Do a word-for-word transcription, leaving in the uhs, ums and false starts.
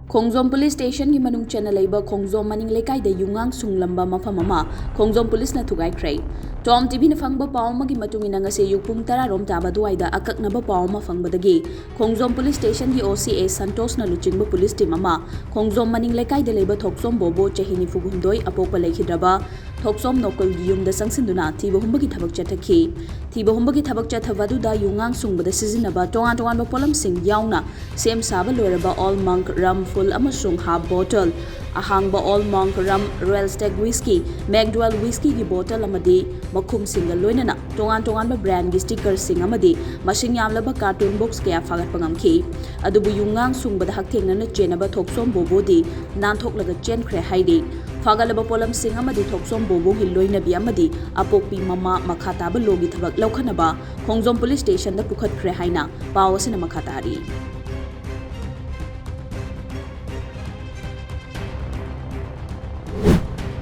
ꯈꯣꯡꯖꯣꯝ police ꯁ꯭ꯇꯦꯁꯟꯒꯤ ꯃꯅꯨꯡ ꯆꯟꯅ ꯂꯩꯕ ꯈꯣꯡꯖꯣꯝ ꯃꯅꯤꯡ ꯂꯩꯀꯥꯏꯗ ꯌꯨꯉꯥꯡ ꯁꯨꯡꯂꯝꯕ ꯃꯐꯝ ꯑꯃ ꯈꯣꯡꯖꯣꯝ ꯄꯨꯂꯤꯁꯅ ꯊꯨꯒꯥꯏꯈ꯭ꯔꯦ꯫ ꯇꯣꯝ ꯇꯤꯚꯤꯅ ꯐꯪꯕ ꯄꯥꯎ ꯑꯃꯒꯤ ꯃꯇꯨꯡ ꯏꯟꯅ, ꯉꯁꯤ ꯑꯌꯨꯛ ꯄꯨꯡ ꯇꯔꯥ ꯔꯣꯝ ꯇꯥꯕ ꯑꯗꯨꯋꯥꯏꯗ ꯑꯀꯛꯅꯕ ꯄꯥꯎ ꯑꯃ ꯐꯪꯕꯗꯒꯤ ꯈꯣꯡꯖꯣꯝ ꯄꯨꯂꯤꯁ ꯁ꯭ꯇꯦꯁꯟꯒꯤ ꯑꯣ ꯁꯤ ꯑꯦ ꯁꯟꯇꯣꯁꯅ ꯂꯨꯆꯤꯡꯕ ꯄꯨꯂꯤꯁ ꯇꯤꯝ ꯑꯃ ꯈꯣꯡꯖꯣꯝ ꯃꯅꯤꯡ ꯂꯩꯀꯥꯏꯗ ꯂꯩꯕ ꯊꯣꯛꯆꯣꯝ ꯕꯣꯕꯣ, ꯆꯍꯤ ꯅꯤꯐꯨ ꯍꯨꯝꯗꯣꯏ, ꯑꯄꯣꯛꯄ ꯂꯩꯈꯤꯗ꯭ꯔꯕ ꯊꯣꯛꯆꯣꯝ ꯅꯣꯀꯨꯜꯒꯤ ꯌꯨꯝꯗ ꯆꯪꯁꯤꯟꯗꯨꯅ ꯊꯤꯕ ꯍꯨꯝꯕꯒꯤ ꯊꯕꯛ ꯆꯠꯊꯈꯤ꯫ ꯊꯤꯕ ꯍꯨꯝꯕꯒꯤ ꯊꯕꯛ ꯆꯠꯊꯕ ꯑꯗꯨꯗ ꯌꯨꯉꯥꯡ ꯁꯨꯡꯕꯗ ꯁꯤꯖꯤꯟꯅꯕ ꯇꯣꯉꯥꯟ ꯇꯣꯉꯥꯟꯕ ꯄꯣꯠꯂꯝꯁꯤꯡ ꯌꯥꯎꯅ ꯁꯦꯝ ꯁꯥꯕ ꯂꯣꯏꯔꯕ ꯑꯣꯜ ꯃꯪꯛ ꯔꯝ ꯐꯨꯜ ꯑꯃꯁꯨꯡ ꯍꯥꯐ ꯕꯣꯇꯜ, ꯑꯍꯥꯡꯕ ꯑꯣꯜ ꯃꯪꯛ ꯔꯝ, ꯔꯣꯌꯦꯜ ꯁ꯭ꯇꯦꯛ ꯋꯤꯁꯀꯤ, ꯃꯦꯛꯗ꯭ꯋꯦꯜ ꯋꯤꯁꯀꯤꯒꯤ ꯕꯣꯇꯜ ꯑꯃꯗꯤ ꯃꯈꯨꯝꯁꯤꯡꯒ ꯂꯣꯏꯅꯅ ꯇꯣꯉꯥꯟ ꯇꯣꯉꯥꯟꯕ ꯕ꯭ꯔꯥꯟꯒꯤ ꯁ꯭ꯇꯤꯀꯔꯁꯤꯡ ꯑꯃꯗꯤ ꯃꯁꯤꯡ ꯌꯥꯝꯂꯕ ꯀꯥꯔꯇꯨꯟ ꯕꯣꯛꯁ ꯀꯌꯥ ꯐꯥꯒꯠꯄ ꯉꯝꯈꯤ꯫ ꯑꯗꯨꯕꯨ ꯌꯨꯉꯥꯡ ꯁꯨꯡꯕꯗ ꯍꯛꯊꯦꯡꯅꯅ ꯆꯦꯟꯅꯕ ꯊꯣꯛꯆꯣꯝ ꯕꯣꯕꯣꯗꯤ ꯅꯥꯟꯊꯣꯛꯂꯒ ꯆꯦꯟꯈ꯭ꯔꯦ ꯍꯥꯏꯔꯤ꯫ ꯐꯥꯒꯠꯂꯕ ꯄꯣꯠꯂꯝꯁꯤꯡ ꯑꯃꯗꯤ ꯊꯣꯛꯆꯣꯝ ꯕꯣꯕꯣꯒꯤ ꯂꯣꯏꯅꯕꯤ ꯑꯃꯗꯤ ꯑꯄꯣꯛꯄꯤ ꯃꯃꯥ ꯃꯈꯥ ꯇꯥꯕ ꯂꯣꯒꯤ ꯊꯕꯛ ꯂꯧꯈꯠꯅꯕ ꯈꯣꯡꯖꯣꯝ ꯄꯨꯂꯤꯁ ꯁ꯭ꯇꯦꯁꯟꯗ ꯄꯨꯈꯠꯈ꯭ꯔꯦ ꯍꯥꯏꯅ ꯄꯥꯎ ꯑꯁꯤꯅ ꯃꯈꯥ ꯇꯥꯔꯤ꯫